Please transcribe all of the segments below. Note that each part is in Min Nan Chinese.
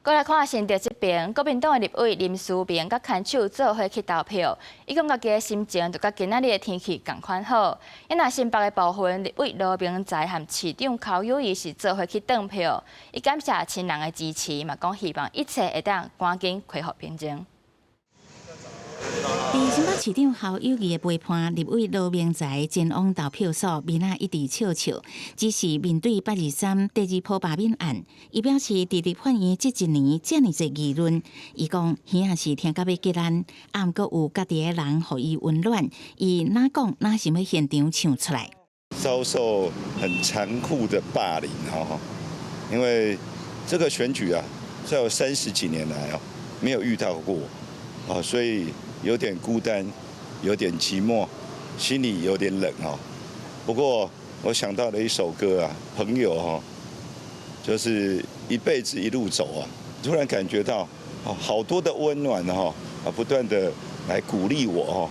過來看新竹這邊，國民黨的立委林思明佮牽手做伙去投票。伊講家己的心情就佮今仔日的天氣仝款好。伊若新北的部分，立委羅明才和市長侯友宜是做伙去轉票。伊感謝親人的支持，嘛講希望一切會當趕緊恢復平靜。佇新北市長侯友宜的陪伴，立委羅明才前往投票所，面仔一直笑笑，只是面對823第二波罷免案，伊表示佇立法院這一年遮爾濟議論，伊講耳仔是聽甲欲激爛，啊毋過有家己的人予伊溫暖，伊哪講哪想欲現場唱出來。遭受很殘酷的霸凌，哈，因為這個選舉啊，在我三十幾年來啊，沒有遇到過，啊，所以有點孤單，有點寂寞，心裡有點冷哦。不過我想到了一首歌啊，朋友哈，就是一輩子一路走啊，突然感覺到好多的溫暖哈，啊，不斷的來鼓勵我哦，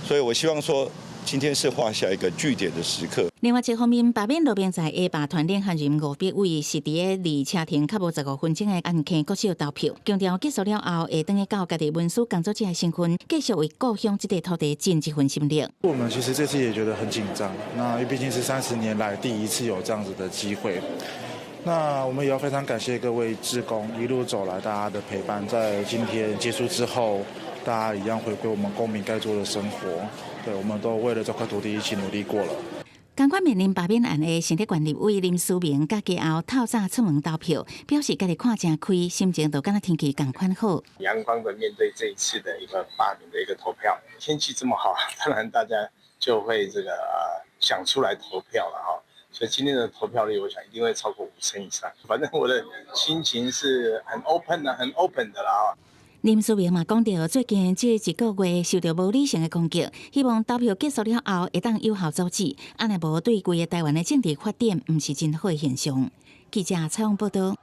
所以我希望說，今天是畫下一個句點的時刻。另外一方面，罷免羅明才的罷團領銜人吳柏偉是佇咧離車程較無15分鐘的安坑國小投票，強調結束了後會轉去到家己文書工作者的身份，繼續為故鄉這塊土地盡一份心力。我們其實這次也覺得很緊張，那因為畢竟是30年來第一次有這樣子的機會。那我們也要非常感謝各位志工一路走來大家的陪伴，在今天結束之後，大家一樣回歸我們公民該做的生活。對，我們都為了這塊土地一起努力過了。仝款面臨罷免案的新竹縣立委林思明，佮家後透早出門投票，表示家己看誠開，心情就敢若天氣仝款好。陽光的面對這一次的一個罷免的一個投票，天氣這麼好，當然大家就會這個想出來投票了哈。所以今天的投票率，我想一定會超過五成以上。反正我的心情是很 open 的，很 open 的啦。林思明嘛講著，最近這一個月受著無理性的攻擊，希望投票結束了後會當有效阻止，按呢無對規个台灣的政治發展毋是真好的現象。記者採訪報道。